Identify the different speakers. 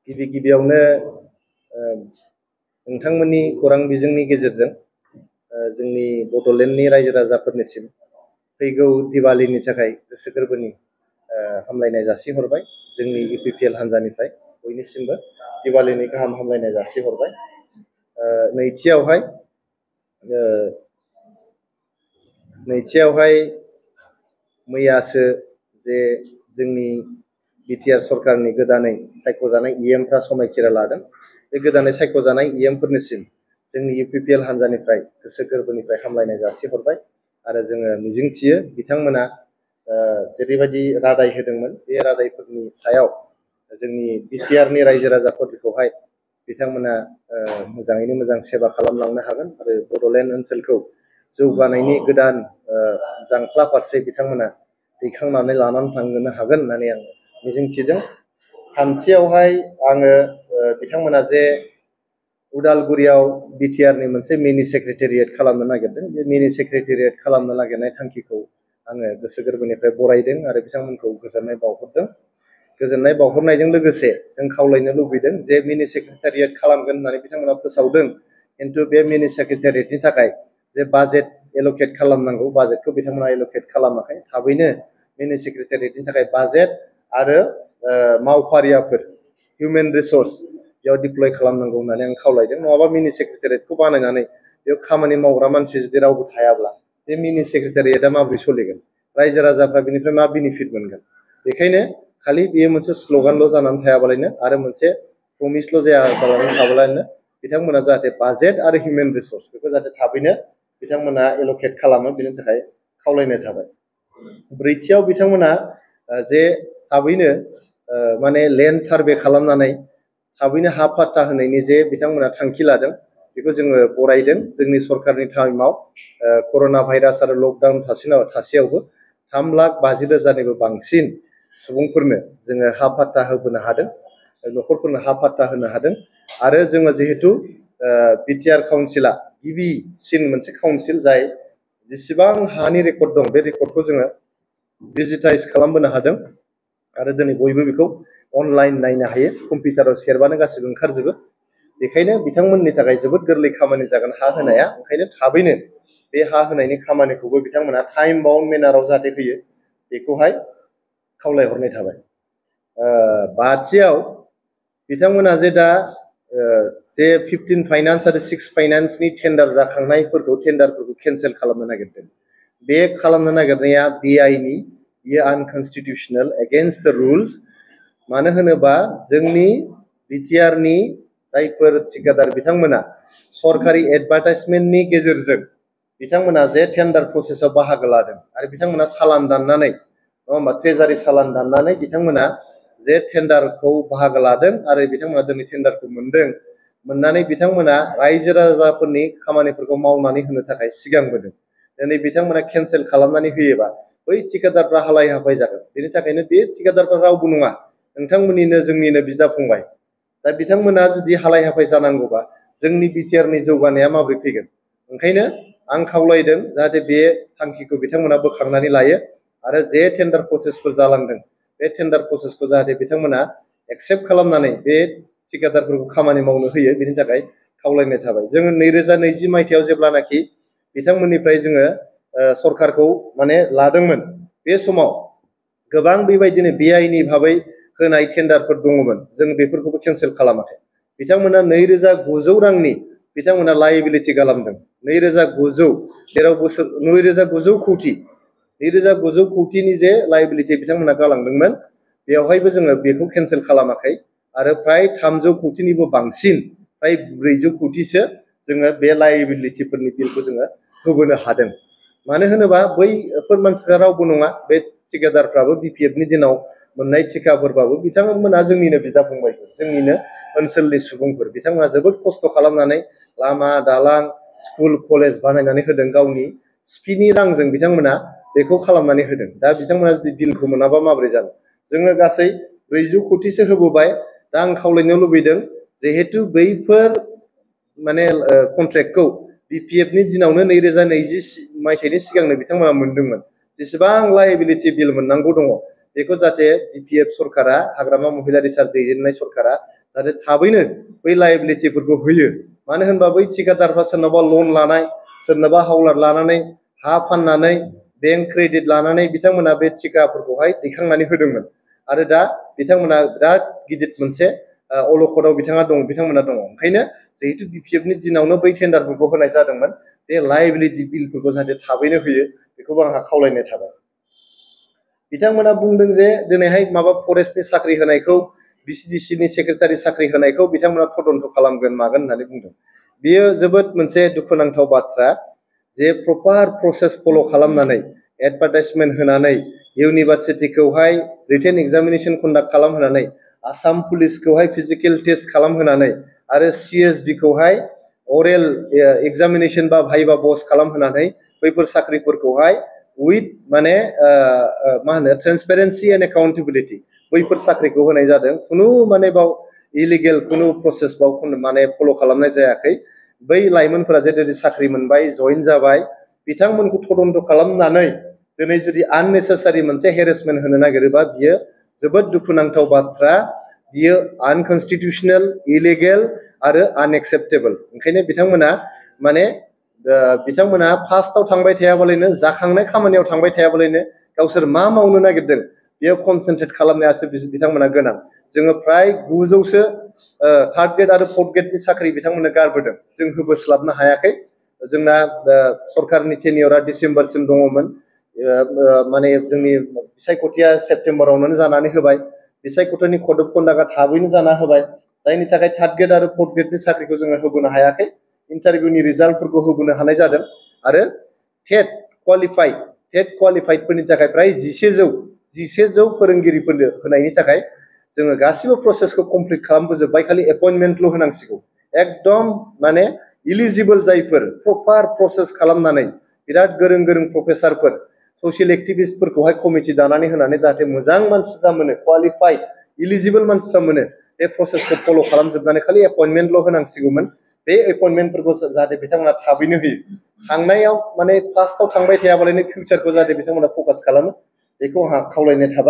Speaker 1: गिबि गिबियावनो नोंथांमोननि खौरां बिजोंनि गेजेरजों जोंनि बड'लेण्डनि रायजो राजाफोरनिसिम फैगौ दिवालीनि थाखाय गोसो गोरबोनि हामलायनाय जासिहरबाय। जोंनि UPPL हान्जानिफ्राय बयनिसिमबो दिवालीनि गाहाम हामलायनाय जासिहरबाय। नैथियावहाय मैयासो जे जोंनि BTR सरकारनि गोदानै सायख'जानाय EMफ्रा समायखिरा लादों। बे गोदानै सायख'जानाय EMफोरनिसिम जोंनि UPPL हान्जानिफ्राय गोसो गोरबोनिफ्राय हामलायनाय जासिहरबाय आरो जोङो मिजिंथियो बिथांमोना जेरैबायदि रादाय होदोंमोन बे रादायफोरनि सायाव जोंनि BTRनि रायजो राजाफोरखौहाय बिथांमोना मोजाङैनो मोजां सेवा खालामलांनो हागोन आरो बड'लेण्ड ओनसोलखौ जौगानायनि गोदान जांख्ला फारसे बिथांमोना दैखांनानै लानानै थांनो हागोन होननानै आं मिजिंथिदों। थामथियावहाय आङो बिथांमोना जे उदालगुरियाव BTRनि मोनसे मिनि सेक्रेटारियेट खालामनो नागिरदों, बे मिनि सेक्रेटारियेट खालामनो नागिरनाय थांखिखौ आङो गोसो गोरबोनिफ्राय बरायदों आरो बिथांमोनखौ गोजोननाय बावहरदों। गोजोननाय बावहरनायजों लोगोसे जों खावलायनो लुबैदों जे मिनि सेक्रेटारियेट खालामगोन होननानै बिथांमोना फोसावदों, खिन्थु बे मिनि सेक्रेटारियेटनि थाखाय जे बाजेट एलकेट खालामनांगौ बाजेटखौ बिथांमोना एलकेट खालामाखै। थाबैनो मिनि सेक्रेटारियेटनि थाखाय बाजेट आरो मावफारियाफोर हिउमेन रिसर्स बेयाव डिप्लय खालामनांगौ होननानै आं खावलायदों। नङाबा मिनि सेक्रेटारियेटखौ बानायनानै बेयाव खामानि मावग्रा मानसि जुदि रावबो थायाब्ला बे मिनि सेक्रेटारियेटआ माबोरै सोलिगोन, रायजो राजाफ्रा बेनिफ्राय मा बेनिफिट मोनगोन? बेखायनो खालि बेयो मोनसे स्ल'गानल' जानानै थायाबालायनो आरो मोनसे प्रमिसल' जायाबालानो थाबालायनो बिथांमोना जाहाथे बाजेट आरो हिउमेन रिसर्स बेखौ जाहाथे थाबैनो बिथांमोना एलकेट खालामो, बेनि थाखाय खावलायनाय थाबाय। ब्रैथियाव बिथांमोना जे थाबैनो माने लेन्ड सार्भे खालामनानै थाबैनो हा पाट्टा होनायनि जे बिथांमोना थांखि लादों, बेखौ जोङो बरायदों। जोंनि सरकारनि टाइमाव कर'ना भाइरास आरो लकडाउन थासेयावबो 3,50,000निबो बांसिन सुबुंफोरनो जोङो हा पाट्टा होबोनो हादों, न'खरफोरनो हा पाट्टा होनो हादों। आरो जोङो जिहेतु BTR काउन्सिला गिबिसिन मोनसे काउन्सिल जाय जेसेबां हानि रेकर्ड दं बे रेकर्डखौ जोङो डिजिटाइज खालामबोनो हादों आरो दिनै बयबो बेखौ अनलाइन नायनो हायो, कम्पिउटाराव सेरबानो गासिबो ओंखारजोबो। बेखायनो बिथांमोननि थाखाय जोबोद गोरलै खामानि जागोन हा होनाया। ओंखायनो थाबैनो बे हा होनायनि खामानिखौबो बिथांमोना टाइम बाउन्ड मेनाराव जाहाथे होयो बेखौहाय खावलायहरनाय थाबाय। बाथियाव बिथांमोना जे दा जे 15 फाइनान्स आरो 6 फाइनान्सनि टेन्डार जाखांनायफोरखौ टेन्डारफोरखौ केन्सेल खालामनो नागिरदों। बे खालामनो नागिरनाया BIनि बियो आनकनस्टिटिउसनेल एगेन्स्ट द रुल्स। मानो होनोबा जोंनि BTRनि जायफोर थिकादार बिथांमोना सरकारि एडभार्टाइजमेन्टनि गेजेरजों बिथांमोना जे टेन्डार प्रसेसआव बाहागो लादों आरो बिथांमोना सालान दाननानै, नङा होमबा, ट्रेजारि सालान दाननानै बिथांमोना जे टेन्डारखौ बाहागो लादों आरो बिथांमोना दिनै टेन्डारखौ मोनदों। मोननानै बिथांमोना रायजो राजाफोरनि खामानिफोरखौ मावनानै होनो थाखाय सिगांबोदों। दिनै बिथांमोना केन्सेल खालामनानै होयोबा बै थिकादारफ्रा हालाय हाफाय जागोन। बेनि थाखायनो बे थिकादारफ्रा रावबो नङा, नोंथांमोननिनो जोंनिनो बिदा फंबाय। दा बिथांमोना जुदि हालाय हाफाय जानांगौबा जोंनि BTRनि जौगानाया माबोरै फैगोन? ओंखायनो आं खावलायदों जाहाथे बे थांखिखौ बिथांमोना बोखांनानै लायो आरो जे टेन्डार प्रसेसफोर जालांदों बे टेन्डार प्रसेसखौ जाहाथे बिथांमोना एक्सेप्ट खालामनानै बे थिकादारफोरखौ खामानि मावनो होयो, बेनि थाखाय खावलायनाय थाबाय। जोङो 2020 मायथाइयाव जेब्लानाखि बिथांमोननिफ्राय जोङो सरकारखौ माने लादोंमोन, बे समाव गोबां बेबायदिनो BIनि भाबै होनाय टेन्डारफोर दङमोन, जों बेफोरखौबो केन्सेल खालामाखै। बिथांमोना 2,900 रांनि बिथांमोना लायबिलिटि खालामदों। 2,900 जेराव 2,900 कौटि 2,900 कौटिनि जे लायबिलिटि बिथांमोना गालांदोंमोन, बेवहायबो जोङो बेखौ केन्सेल खालामाखै आरो फ्राय 300 कौटिनिबो बांसिन, फ्राय 400 कौटिसो जोङो बे लायबिलिटिफोरनि बिलखौ जोङो होबोनो हादों। मानो होनोबा बैफोर मानसिफ्रा रावबो नङा, बे थिकादारफ्राबो BPFनि दिनाव मोननाय थिकाफोरबाबो बिथांमोना जोंनिनो बिदा फंबायफोर, जोंनिनो ओनसोलनि सुबुंफोर। बिथांमोना जोबोद खस्थ' खालामनानै लामा दालां स्कुल कलेज बानायनानै होदों, गावनि सिपिनि रांजों बिथांमोना बेखौ खालामनानै होदों। दा बिथांमोना जुदि बिलखौ मोनाबा माबोरै जानो? जोङो गासै 400 कौटिसो होबोबाय। दा आं खावलायनो लुबैदों जिहेतु बैफोर माने कन्ट्रेक्टखौ BPFनि दिनावनो 2020 मायथाइनि सिगांनो बिथांमोना मोनदोंमोन। जेसेबां लायबिलिटि बिल मोननांगौ दङ बेखौ जाहाथे बिपिएफ सरकारा हाग्रामा महिलारि सार दैदेननाय सरकारा जाहाथे थाबैनो बै लायबिलिटिफोरखौ होयो। मानो होनबा बै थिकादारफ्रा सोरनावबा लन लानाय, सोरनाबा हावलाद लानानै, हा फाननानै, बेंक क्रेडिट लानानै बिथांमोना बे थिकाफोरखौहाय दैखांनानै होदोंमोन। आरो दा बिथांमोना बिराद गिदिर मोनसे अलखदाव बिथांमोना दङ। ओंखायनो जिहेतु बिपिएफनि दिनावनो बै टेन्डारफोरखौ होनाय जादोंमोन, बे लायबिलिटि बिलफोरखौ जाहाथे थाबैनो होयो बेखौबो आंहा खावलायनाय थाबाय। बिथांमोना बुंदों जे दिनैहाय माबा फरेस्टनि साख्रि होनायखौ, बिसिडिसिनि सेक्रेटारि साख्रि होनायखौ बिथांमोना तदन्त खालामगोन मागोन होननानै बुंदों। बियो जोबोद मोनसे दुखुनांथाव बाथ्रा जे प्रपार प्रसेस फल' खालामनानै एडभार्टाइजमेन्ट होनानै इउनिभार्सिटिखौहाय रिटेन एग्जामिनेसन कन्डाक्ट खालामहोनानै आसाम पुलिसखौहाय फिजिकेल टेस्ट खालामहोनानै आरो सिएसबिखौहाय अरेल एग्जामिनेसन बा भाइभा बस खालामहोनानै बैफोर साख्रिफोरखौहाय उइथ माने मा होनो ट्रेन्सपेरेन्सि एन्ड एकाउन्टेबिलिटि बैफोर साख्रिखौ होनाय जादों। खुनु माने बाव इलिगेल खुनु प्रसेस बाव माने फल' खालामनाय जायाखै। बै लाइमोनफोरा जे साख्रि मोनबाय, जइन जाबाय, बिथांमोनखौ तदन्त खालामनानै दिनै जुदि आननेसेसारि मोनसे हेरेसमेन्ट होनो नागिरोबा बियो जोबोद दुखुनांथाव बाथ्रा। बियो आनकनस्टिटिउसनेल, इलिगेल आरो आनएक्सेप्टेबल। ओंखायनो बिथांमोना फार्स्टआव थांबाय थायाबालायनो, जाखांनाय खामानियाव थांबाय थायाबालायनो गावसोर मा मावनो नागिरदों बेयाव कनसेन्ट्रेट खालामनायासो बिथांमोना गोनां। जोङो फ्राय 900सो थार्ड ग्रेड आरो फर्थ ग्रेडनि साख्रि बिथांमोननो गारबोदों, जों होबोस्लाबनो हायाखै। जोंना सरकारनि टेनियरा डिसेम्बरसिम दङमोन, माने जोंनि बिसायख'थिया सेप्तेम्बरावनो जानानै होबाय। बिसायख'थिनि कड अफ कन्डाक्टआ थाबैनो जाना होबाय, जायनि थाखाय थार्ड ग्रेड आरो फर्थ ग्रेडनि साख्रिखौ जोङो होबोनो हायाखै। इन्टारभिउनि रिजाल्टफोरखौ होबोनो हानाय जादों। आरो टेट क्वालिफाइडफोरनि थाखाय फ्राय 1100 फोरोंगिरिफोरनो होनायनि थाखाय जोङो गासिबो प्रसेसखौ कमप्लिट खालामबोजोब्बाय, खालि एपइन्टमेन्टल' होनांसिगौ। एकदम माने इलिजिबल जायफोर प्रपार प्रसेस खालामनानै बिराद गोरों गोरों प्रफेसारफोर, ससियेल एक्टिभिस्टफोरखौहाय कमिटि दानानै होनानै जाहाथे मोजां मानसिफ्रा मोनो, क्वालिफाइड इलिजिबल मानसिफ्रा मोनो, बे प्रसेसखौ फल' खालामजोबनानै खालि एपइन्टमेन्टल' होनांसिगौमोन। बे एपइन्टमेन्टफोरखौ जाहाथे बिथांमोना थाबैनो होयो। थांनायाव माने फार्स्टआव थांबाय थायाबालायनो फिउचारखौ जाहाथे बिथांमोना फकास खालामो, बेखौ आंहा खावलायनाय थाबाय।